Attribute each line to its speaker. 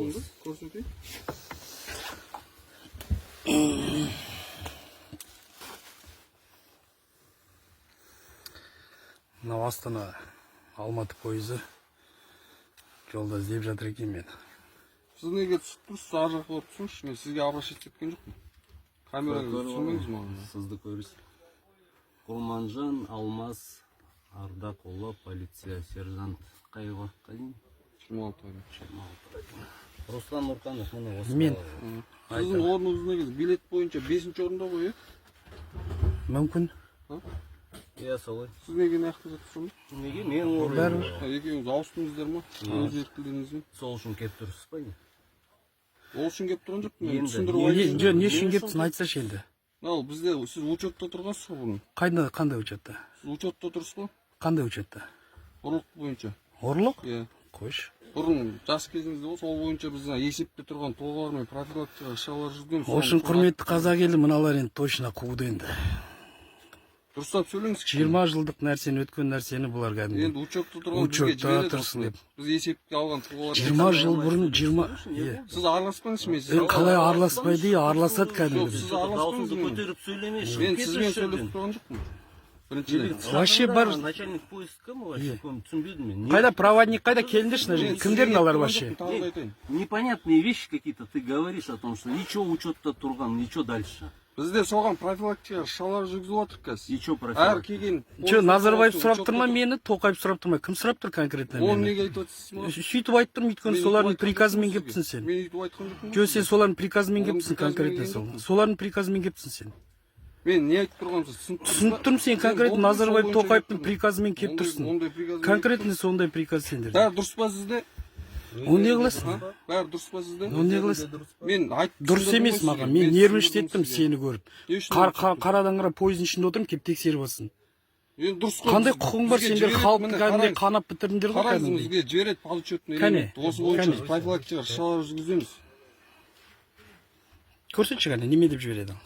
Speaker 1: Болды, көрсетейін.
Speaker 2: Мынау Астана Алматы пойызы жолда іздеп жатыр екен мені.
Speaker 1: Сіз неге түсіп тұрсыз? Ар жаққа барып түсіңізші. Мен сізге обращаться еткен жоқпын. Камераға түсірмеңіз маған.
Speaker 3: Сізді көріс. Құрманжан Алмас Ардақұлы, полиция сержант, қай уақытқа дейін?
Speaker 1: 26 ай.
Speaker 3: Руслан Нұрқанов, міне, осы
Speaker 2: Мен.
Speaker 3: бала.
Speaker 1: Сіздің орныңыз негізі билет бойынша бесінші орында ғой, иә?
Speaker 2: Мүмкін.
Speaker 3: Иә, солай.
Speaker 1: Сіз неге мына жақта жатырсыз сонда?
Speaker 3: Неге менің орным?
Speaker 2: Бәрібір.
Speaker 1: А, екеуіңіз ауыстыңыздар ма өз еркілеріңізбен?
Speaker 3: Сол үшін келіп тұрсыз ба, не?
Speaker 1: Ол үшін келіп тұрған жоқпын мен.
Speaker 3: Енді
Speaker 1: Түсіндіріп
Speaker 3: не-
Speaker 1: айтайын.
Speaker 2: Жоқ, не үшін келіпсің, айтсашы енді.
Speaker 1: Ал бізде сіз учетта тұрғансыз ғой бұрын.
Speaker 2: Қайда, қандай учетта?
Speaker 1: Сіз учетта тұрсыз ғой.
Speaker 2: Қандай учетта?
Speaker 1: Ұрлық бойынша.
Speaker 2: Ұрлық?
Speaker 1: Иә.
Speaker 2: Қойшы.
Speaker 1: Бұрын жас кезіңізде ғой, сол бойынша біз ана есепте тұрған тұлғалармен профилактикалық іс шаралар жүргізгенбіз.
Speaker 2: Ол үшін, құрметті қазақ елі, мыналар енді точно қуды енді.
Speaker 1: Дұрыстап сөйлеңіз.
Speaker 2: 20 жылдық нәрсені, өткен нәрсені бұлар кәдімгі.
Speaker 1: Енді учетта тұрған бізге
Speaker 2: Учетта
Speaker 1: жібереді
Speaker 2: тұрсын
Speaker 1: осылай.
Speaker 2: деп.
Speaker 1: Біз есепке алған тұлғалар.
Speaker 2: 20 жыл бұрын, 20, иә.
Speaker 1: Сіз араласпаңызшы, мен
Speaker 2: Е,
Speaker 1: сізге.
Speaker 2: қалай араласпайды, е, араласады
Speaker 1: Жоқ,
Speaker 2: кәдімгідей.
Speaker 1: сіз араласпаңыз
Speaker 3: Даусыңды
Speaker 1: менен.
Speaker 3: көтеріп сөйлемеші.
Speaker 1: Мен сізбен сөйлесіп тұрған жоқпын. Біріншіден.
Speaker 2: Вообще бар-
Speaker 3: Начальник поезд кім вообще, кім, түсінбедім мен.
Speaker 2: Қайда проводник, қайда, келіңдерші мына
Speaker 1: Мен
Speaker 2: жерге. Кімдер
Speaker 1: сізге
Speaker 2: мыналар
Speaker 1: тұрған
Speaker 2: вообще?
Speaker 1: жоқпын, тағы да айтайын.
Speaker 3: Непонятные вещи какие-то ты говоришь о том, что ничего учетта тұрған, ничего дальше.
Speaker 1: Бізде соған профилактикалық іс шаралар жүргізіп жатырмық қазір.
Speaker 3: И чё
Speaker 1: Әр
Speaker 3: профилактика?
Speaker 1: келген
Speaker 2: Че, Назарбаев сұрап
Speaker 1: учетта
Speaker 2: тұр ма мені, Тоқаев сұрап тұр ма? Кім сұрап тұр конкретно
Speaker 1: Оны
Speaker 2: мені?
Speaker 1: неге айтып отырсыз маған?
Speaker 2: Сөйтіп айтып тұрмын, өйткені
Speaker 1: Мен
Speaker 2: солардың
Speaker 1: өйтіп айтқан
Speaker 2: приказымен
Speaker 1: жоқпын
Speaker 2: келіпсің
Speaker 1: сізге.
Speaker 2: сен.
Speaker 1: Мен өйтіп айтқан жоқпын ғой
Speaker 2: Жоқ, сен
Speaker 1: сізге.
Speaker 2: солардың приказымен
Speaker 1: Оның
Speaker 2: келіпсің
Speaker 1: приказымен
Speaker 2: конкретно
Speaker 1: келген
Speaker 2: сол.
Speaker 1: жоқпын.
Speaker 2: Солардың приказымен келіпсің сен.
Speaker 1: Мен не айтып тұрғанымды сіз түсініп тұрсыз
Speaker 2: Түсініп
Speaker 1: ба?
Speaker 2: тұрмын, сен
Speaker 1: Мен
Speaker 2: конкретно
Speaker 1: болды,
Speaker 2: Назарбаев,
Speaker 1: сол бойынша
Speaker 2: Тоқаевтың
Speaker 1: келіп тұрмын.
Speaker 2: приказымен келіп тұрсың.
Speaker 1: Ондай приказмен.
Speaker 2: Конкретно сондай приказ сендерде.
Speaker 1: Бәрі дұрыс па сізде?
Speaker 2: Оны не қыласың?
Speaker 1: А? Бәрі дұрыс па сізде?
Speaker 2: Оны не қыласың?
Speaker 1: Мен айтып
Speaker 2: Дұрыс
Speaker 1: түсіндірдім
Speaker 2: емес
Speaker 1: ғой
Speaker 2: маған.
Speaker 1: сізге.
Speaker 2: Мен нервничать
Speaker 1: түсіндірдім
Speaker 2: еттім
Speaker 1: сізге.
Speaker 2: сені көріп.
Speaker 1: Не үшін
Speaker 2: Қар, қарадан қара пойыздың ішінде отырмын, келіп тексеріп алсын.
Speaker 1: Енді дұрыс қой.
Speaker 2: Қандай құқың бар
Speaker 1: Бізге
Speaker 2: сендер
Speaker 1: жібереді,
Speaker 2: халықты
Speaker 1: міне,
Speaker 2: кәдімгідей
Speaker 1: қараңыз.
Speaker 2: қанап бітірдіңдер ғой
Speaker 1: Қараңыз,
Speaker 2: кәдімгідей.
Speaker 1: бізге жібереді подучетный
Speaker 2: Кәне,
Speaker 1: элемент. Осы бойынша
Speaker 2: кәне.
Speaker 1: біз профилактикалық іс шаралар жүргіземіз.
Speaker 2: Көрсетші, кәне, неме деп жібереді ал.